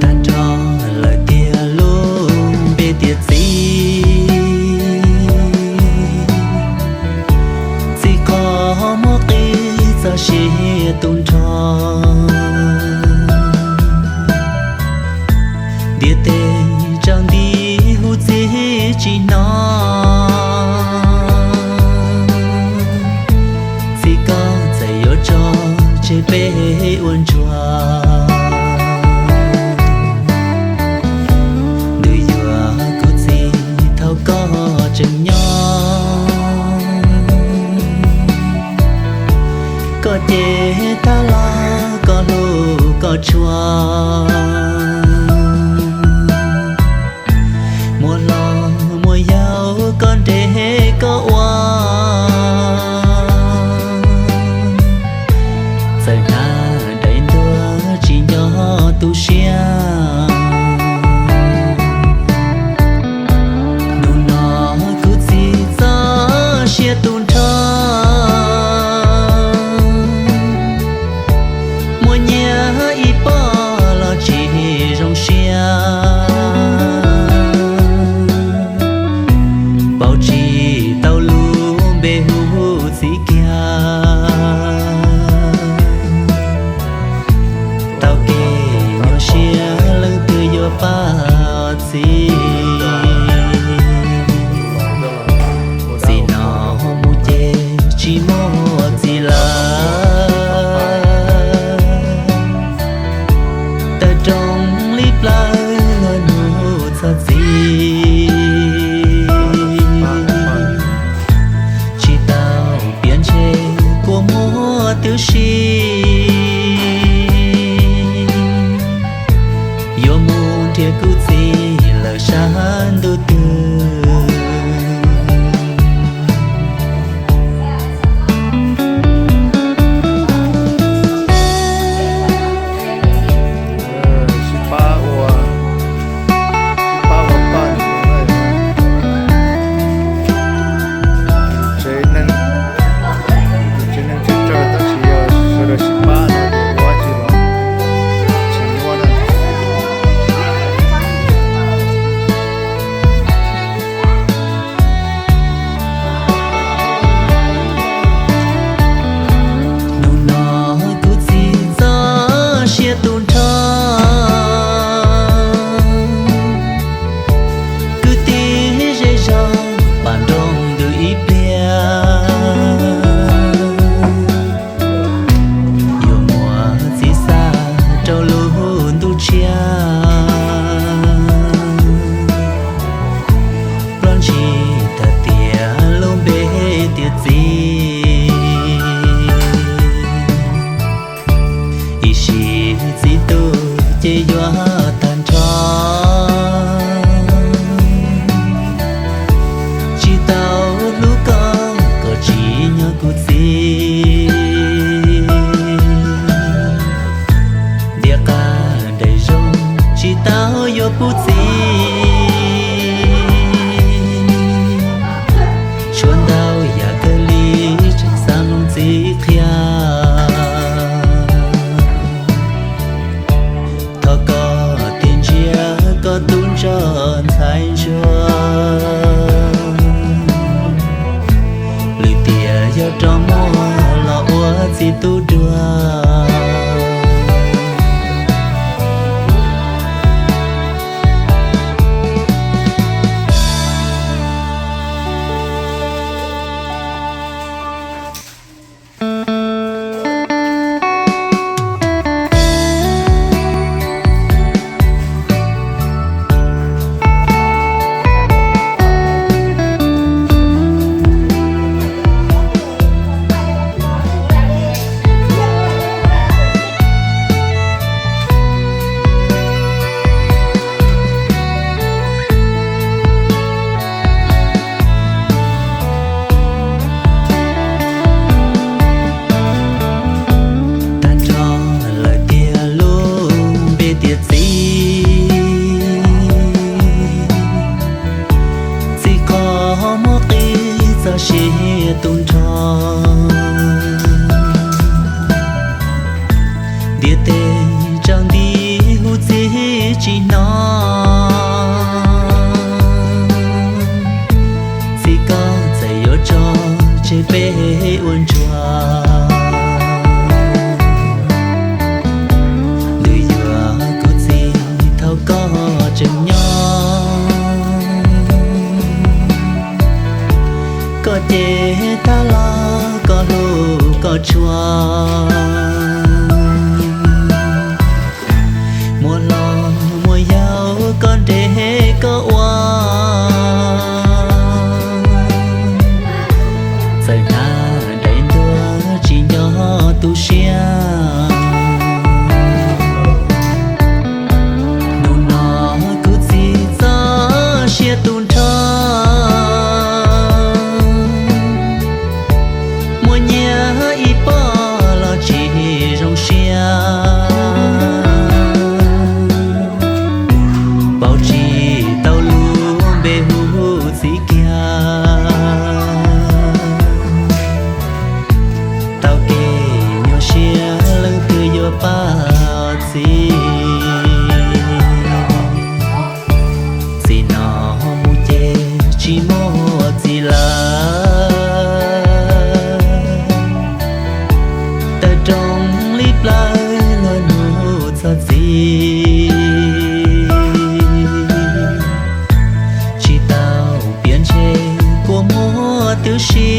Tag nrho lawm tiag lub npe tiag txiv, txiv qhov muaj qis txoj sia tu nrho. Ntiaj teb tsaus nti hu txiv tsis hnov, txiv koj txawm yuav tso tseg peb ua ntsuag. Ntuj yuav kuv txiv thaum koj tseem nyob, koj ces tab los koj hlub koj tshua. Muaj hlob muaj yau koj nres koj ua, txawm hnav daim ntuag tsis nco tu siab. Hnub no kuv txiv txoj sia tu nrho, muaj nyiaj ib pob los tsis zoo siab. Pauv tsis tau lub npe hu txiv kiag, tau kev nyuaj siab leej twg yuav pab txiv. Txiv no mus ces tsis muaj txiv lawm, tawm rooj li plaws luag nug txog txiv. Tsis tau piav ntshe kua muag twb si, yuav mus nrhiav kuv txiv lawm sab ntuj twg. Sib pab ua, sib pab ua paj, tsev neeg, tsev neeg tsawg tsawg tab sis yog sawv daws sib pab no ces ua tsis los tsis nyuaj na. Hnub no kuv txiv txoj sia tu nrho, kwv tij zej zog pab nroo ntws ib pliag. Yuav muab txiv xa rau lub ntuj tshiab, ploj ntshis tag tiam lub npe tiag txiv. Ib sim txiv tu ces yuav tag nrho, tsis tau hlub koj, koj tsis nyob kuv txiv. Ntiaj qab daim zoo tsis tau yuav pub txiv, tshuav ntau yam kawg li tseem xav mloog txiv qhia. Thov koj tiag tsis hnov. Txiv, koj txawm yuav tso tseg peb ua ntsuag, twb yuav kuv txiv thaum koj tseem nyob. Koj ces tag los koj hlub koj tshua, muaj hlob muaj yau koj nres koj ua. Txawm hnav daim ntuag tsis nco tu siab, hnub no kuv txiv txoj sia tu nrho. Muaj nyiaj ib pob los tsis zoo siab, paub tsis tau lub npe hu txiv kiag. Tau kev nyuaj siab leej twg yuav pab txiv. Txiv no mus ces tsis muaj txiv lawm, tawm rooj li plawv luag hnub txog txiv. Tsis tau piav ntshe kua muag twb si